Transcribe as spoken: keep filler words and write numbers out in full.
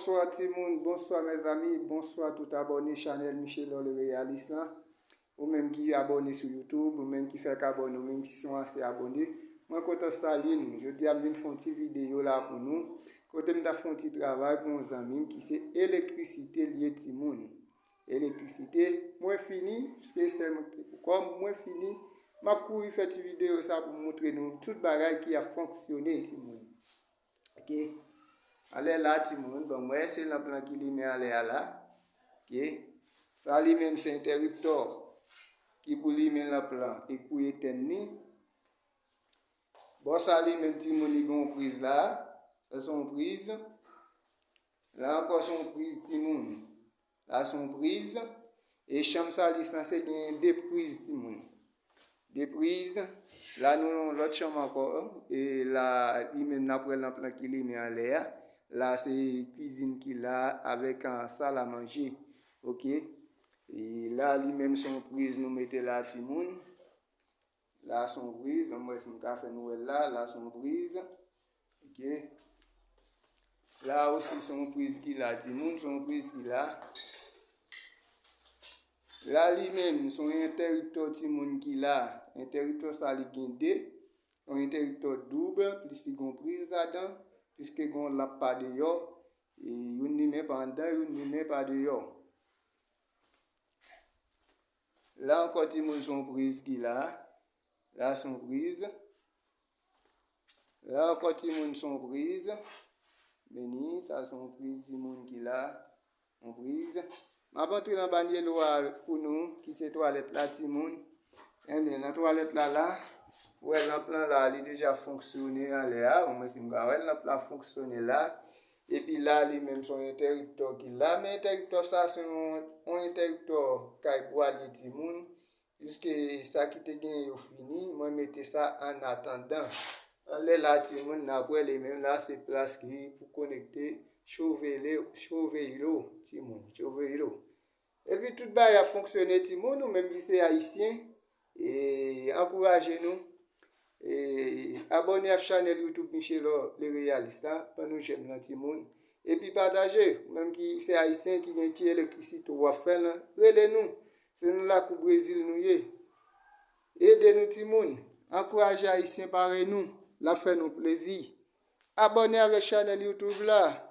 Bonswa timoun, bonswa mezanmi, bonswa tout abòne chanèl Michelor le Réaliste lan. Ou menm ki abòne sou YouTube, ou menm ki fèk abòne, ou menm ki se yon ansyen abòne. Mwen kontan salye nou. Jodi a m vin fè yon ti videyo la pou nou. Kote m ta fè yon ti travay pou yon zanmi m ki se elektrisite l ye timoun. Elektrisite, mwen fini, piske se mwen ki te pou kòm, mwen fini. M ap kouri fè ti videyo sa pou m montre nou tout bagay ki ap fonksyone timoun. Ok. Anlè la timoun, bon, mwen se lanp lan ki limen anlè a la. Ok. Sa li menm se entèriptò ki pou limen lanp lan e pou etèn li. Bò sa li menm timoun li gen yon priz la. Sa se yon priz. La ankò se yon priz timoun. La se yon priz. E chanm sa li sanse gen de priz timoun. De priz. La nou nan yon lòt chanm ankò. E la li menm n ap wè lanp lan ki limen anlè a. La se kwizin ki la avèk an sal a manje. Ok. E la li menm se yon priz nou mete la timoun. La se yon priz, ann wè si m ka fè nou wè l la, la se yon priz. Ok. La osi se yon priz ki la timoun, se yon priz ki la. La li menm se yon entèriptò timoun ki la. Entèriptò sa li gen de. Yon entèriptò doub, plis li gen yon priz ladan, piske gen yon lanp pa deyò. E youn limen pa anndan, youn limen pa deyò. La ankò timoun se yon priz ki la. La se yon priz. La ankò timoun se yon priz. Beni, sa se yon priz timoun ki la. Yon priz. M ap antre nan banyelo a pou nou, ki se twalèt la timoun. Enben, nan twalèt la la, ou wè lanp lan la, li deja fonksyone anlè a. Omwen si m ka wè lanp la fonksyone la. Epi la, li menm se yon entèriptò ki la. Men entèriptò sa, se yon, yon entèriptò kay bwa li timoun. Piske sa ki te genyen yo fini, mwen mete sa an atandan. Anlè la timoun, n ap wè li menm la, se plas ki pou konekte chovele, choveylo, timoun, choveylo. Epi tout bagay ap fonksyone timoun, ou menm ki se ayisyen, e ankouraje nou. E abòne ak chanèl YouTube Michelor le Réaliste la, ban nou jèm lan timoun. Epi pataje, ou menm ki se ayisyen ki gen ti elektrisite w ap fè lan, rele nou. Se nan lakou Brezil nou ye. Ede nou timoun, ankouraje ayisyen parèy nou, l ap fè nou plezi. Abòne avèk chanèl YouTube la.